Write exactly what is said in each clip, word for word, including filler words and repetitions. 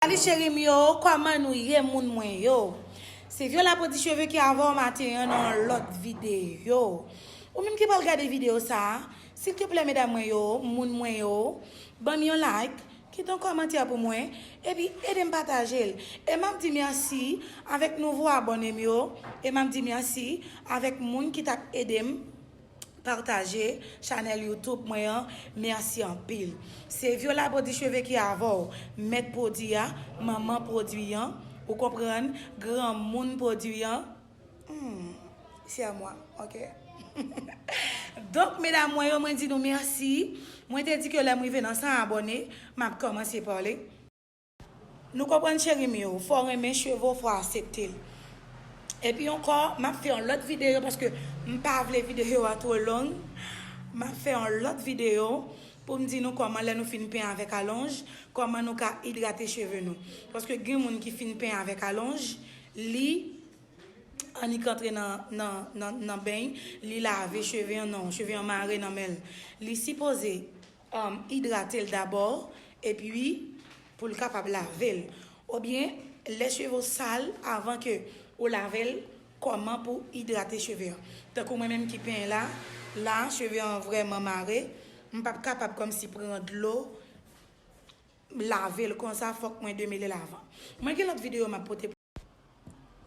Li cheri m yo, kòman nou ye moun mwen yo? Se Viola Pwodui Cheve ki avè w maten an nan yon lòt videyo. Ou menm ki pral gade videyo sa a, silteplè medam mwen yo, moun mwen yo, ban m yon like, kite yon kòmantè pou mwen, epi ede m pataje l. E m ap di mèsi avèk nouvo abòne m yo, e m ap di mèsi avèk moun ki t ap ede m pataje chanèl YouTube mwen an, mèsi anpil. Se Viola Pwodui Cheve ki avè w, mèt pwodui a, manman pwodui an, ou konprann, granmoun pwodui an. Hmm, c'est à moi, ok. Donk, medam mwen yo, mwen di nou mèsi. Mwen te di ke lè m rive nan san abòne, m ap kòmanse pale. Nou konprann cheri m yo, fò w renmen cheve w, fò w aksepte l. Epi ankò, m ap fè yon lòt videyo paske m pa vle videyo a twò long. M ap fè yon lòt videyo pou m di nou kòman lè nou fin penyen avèk alonj, kòman nou ka idrate cheve nou. Paske gen moun ki fin penyen avèk alonj, li annik antre nan, nan, nan, nan beny, li lave cheve an, non, cheve an mare nan men l. Li sipoze um, idrate l dabò, epi pou l kapab lave l. Oubyen, lè cheve w sal, avan ke ou lave l, kòman pou idrate cheve an. Tankou mwen menm ki penyen la, la, cheve an vrèman mare, m p ap kapab kòmsi pran dlo, lave l konsa, fòk mwen demele l avan. Mwen gen lòt videyo m ap pote pou ou.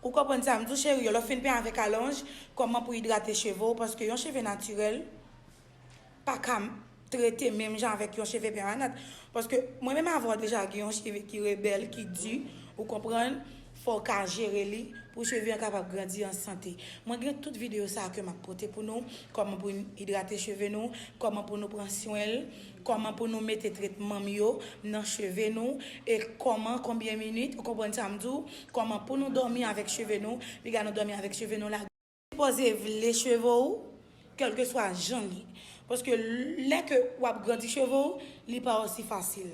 Ou konprann sa m di w, cheri, lè w fin penyen avèk alonj, kòman pou idrate cheve w, paske yon cheve natirèl pa ka trete menm jan avèk yon cheve pèmanant. Paske mwen menm avè w deja gen yon cheve ki rebèl, ki di, ou konprann, fò w ka jere li pou cheve an kapab grandi an sante. Mwen gen tout videyo sa a ke m ap pote pou nou, kòman pou n idrate cheve nou, kòman pou nou pran swen l, kòman pou nou mete tretman m yo nan cheve nou, e kòman, konbyen minit, ou konprann sa m di w, kòman pou nou dòmi avèk cheve nou, piga nou dòmi avèk cheve nou la. Sipoze vle cheve w, kèlkeswa jan l ye. Paske lè ke w ap grandi cheve w, li pa osi fasil.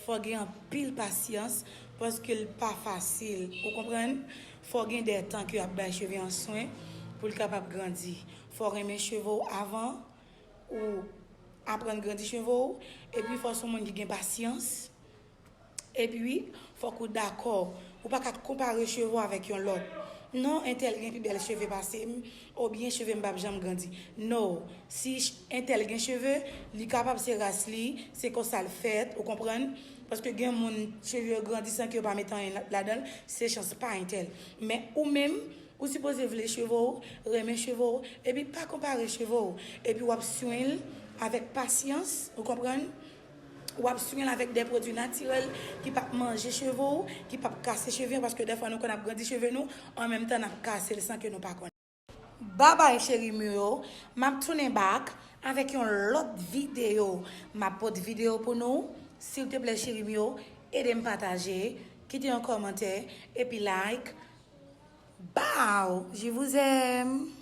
Fò gen anpil pasyans, paske l pa fasil. Ou konprann? Fò gen de tan ke w ap bay cheve an swen pou l kapab grandi. Fò w renmen cheve w avan ou aprann grandi cheve w. Epi fò w se yon moun ki gen pasyans. Epi wi, fòk ou dakò. Ou pa ka konpare cheve w avèk yon lòt. Non, entèl gen pi bèl cheve pase m, oubyen cheve m p ap janm grandi. No. Si ch- entèl gen cheve, li kapab se ras li, se konsa l fèt, ou konprann? Paske gen moun, cheve yo grandi san ke yo pa mete anyen la- ladan l, se chans pa entèl. Men ou menm, ou sipoze vle cheve w, renmen cheve w, epi pa konpare cheve w. Epi w ap swen l avèk pasyans, ou konprann? W ap swen l avèk de pwodui natirèl ki p ap manje cheve w, ki p ap kase cheve an, paske dèfwa nou konn ap grandi cheve nou, an menm tan n ap kase l san ke nou pa konnen. Babay cheri m yo, m ap tounen back avèk yon lòt videyo. M ap pote videyo pou nou. Silteplè cheri m yo, ede m pataje, kite yon kòmantè, epi like. Bow! Je vous aime!